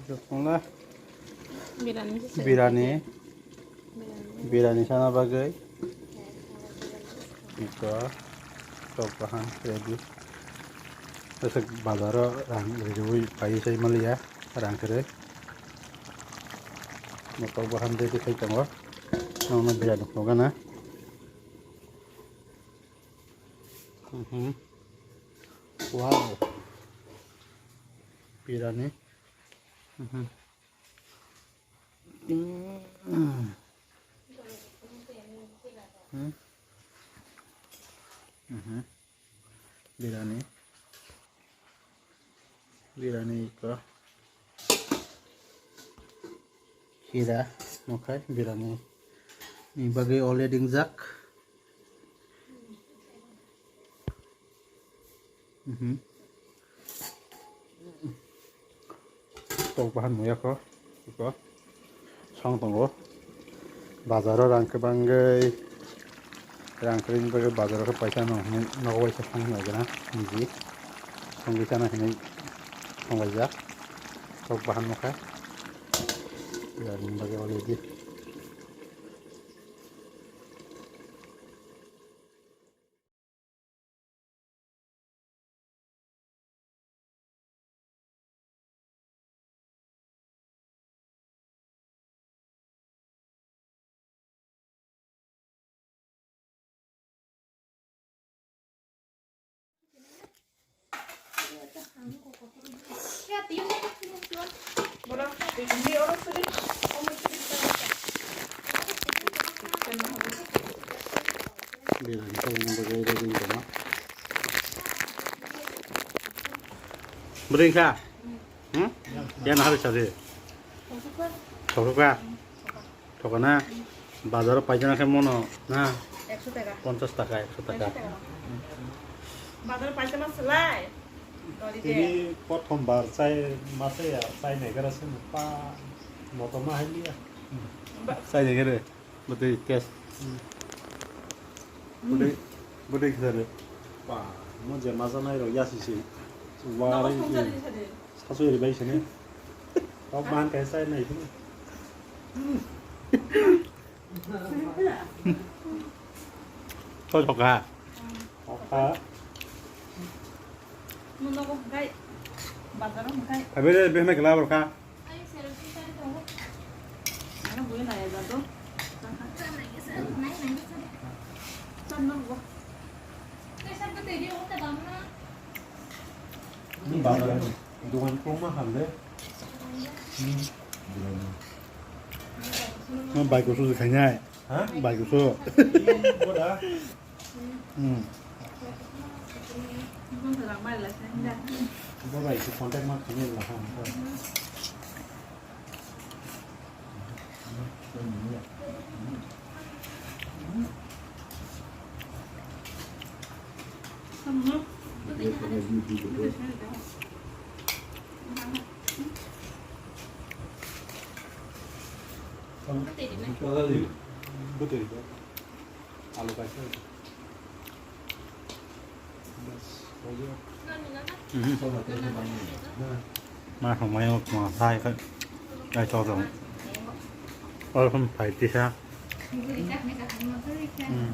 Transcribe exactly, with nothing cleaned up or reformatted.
Wngla. Birani se birani. Birani. Birani sana bagwi. Ito. Tok bahan ready. Terus bazaro rang ready pai sai maliya rang kere. Tok bahan ready sai tongo. Nang birani kogana. Mhm. Wow. Birani. Mhm. Mhm. Mhm. Birani. Birani iko. Kira, mokai birani. Ni bagwi ole dingjak. Mhm. Tok bahan muya ko, iko. Song tongo. Bazaro rang kwbangwi, rang kwrwini bagwi bazaro khe paisa no hinwi nogo waisa song nai gana niji. Songwi chana hinwi songlaijak. Tok bahan mokha. Rang bagwi already. Bwrwi kha? Hmm? Yan hari sari. Thokha. Thokha na? Bazaro paijana khe mono na? Ekso taka. Ponchas taka, ekso taka. Ekso taka. Bazaro paijana selai. Tini prothom bar chai mase ya, chai nai gara se pa moto ma hai liya. Chai nai gara. Bwtwi test. Hmm. Bwtwi, bwtwi kisa de. Pa, mo je maja nai rok yasi se. Wa rai se. Sasu ri bai se ne. Tok man kai sai nai se. To soka. Soka. Munogo kai. Bazaro kai. Abele behme kela borka. Dogan koma hande. Bai kusu khainai. Ha? Bai kusu. Boda. Hmm. Bo bai se contact ma khani la ha. Bwtwi. Alu kaisa. Bas, hoja. Mhm. Ma thangmai ma thai kha. Ai to to. Or hum phai tisa. Hmm.